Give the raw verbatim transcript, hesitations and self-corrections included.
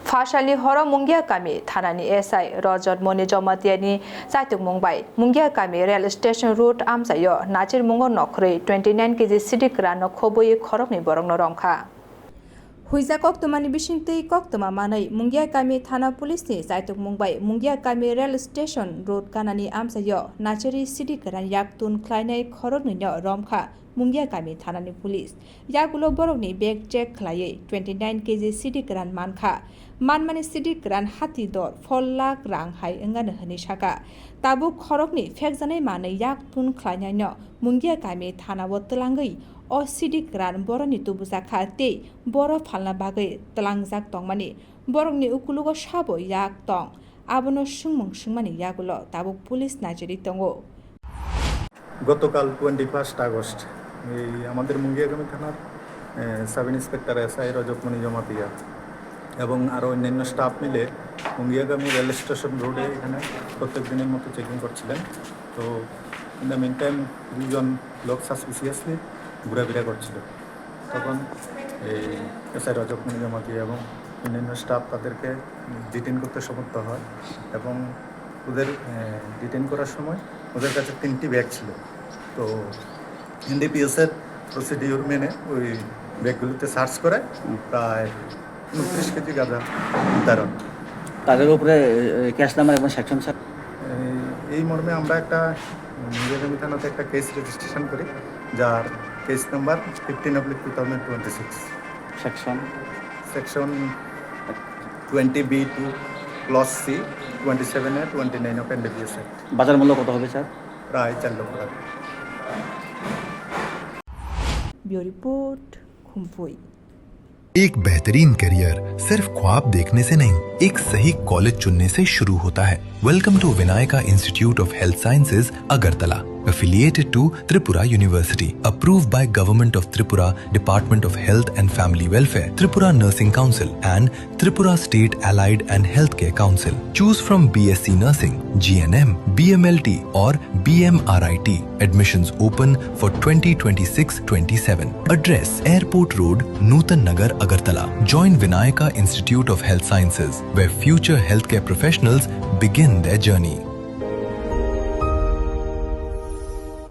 Phasalni horo Mungia kami thanani S I Rajat Moni Jamatiani chaitukmung bai Mungia kami rail station road amchaio nachirmungo nokhorwi twenty nine K G sidi kwranno khobwi khoroknwi borokno romkha. Huijak koktwmani bisingtwi koktwma manwi Mungia kami thana police ni chaitukmung bai Mungia kami rail station road ganani amchaio nachirwi sidi kwran yak tun khlainai khoroknwino romkha Mungia kami thanani police. Yagulo borokni bag check khlaiwi twenty nine K G sidi kwran mankha. Manmani sidi kwran hati dor four lakh rang hai wngano hwnwi saka. Tabuk khoroknwi phekjanai manwi yak tun khlainaino Mungia kami thanao twlangwi o sidi kwran boroni tubujakha tei boro phalna bagwi twlangjak tongmani borokni ukulugo sabo yak tong. Abono swngmung swngmani yagulo tabuk police naijagwi tongo. গতকাল twenty first August এই আমাদের মুঙ্গিয়াকামি থানার sub inspector SI রজতমণি জমাতিয়া এবং আরও অন্যান্য স্টাফ মিলে Mungiakami rail station রোডে এখানে প্রত্যেক দিনের মতো চেকিং করছিলেন। তো ইন দ্য মিন টাইম দুজন লোক সাসপিসিয়াসলি ঘোরাফেরা করছিল। তখন এই এসআই রজতমণি জমাতিয়া এবং অন্যান্য স্টাফ তাদেরকে ডিটেইন করতে সমর্থ হয় এবং ওদের ডিটেইন করার সময় ওদের কাছে তিনটি ব্যাগ ছিল। তো এনডিপিএস এর প্রসিডিউর মেনে ওই ব্যাগগুলোতে সার্চ করে প্রায় ঊনত্রিশ কেজি গাঁজা উদ্ধার হয়। তাদের উপরে ক্যাশ নাম্বার এবং সেকশন, স্যার? এই এই মর্মে আমরা একটা মুঙ্গিয়াকামি থানাতে একটা কেস রেজিস্ট্রেশন করি, যার case number fifteen oblique two thousand twenty six. Section? Section twenty B two clause C, twenty seven A, twenty nine of NDPS act. বাজার মূল্য কত হবে, স্যার? প্রায় চার লক্ষ টাকা। Bureau Report, Khumpui. एक बेहतरीन करियर सिर्फ ख्वाब देखने से नहीं, एक सही कॉलेज चुनने से शुरू होता है। Welcome to Vinayaka Institute of Health Sciences, Agartala, affiliated to Tripura University, approved by Government of Tripura, Department of Health and Family Welfare, Tripura Nursing Council, and Tripura State Allied and Healthcare Council. Choose from B S C Nursing, G N M, B M L T, or B M R I T. Admissions open for twenty twenty-six twenty-seven. Address: Airport Road, Nutan Nagar, Agartala. Join Vinayaka Institute of Health Sciences, where future healthcare professionals begin their journey.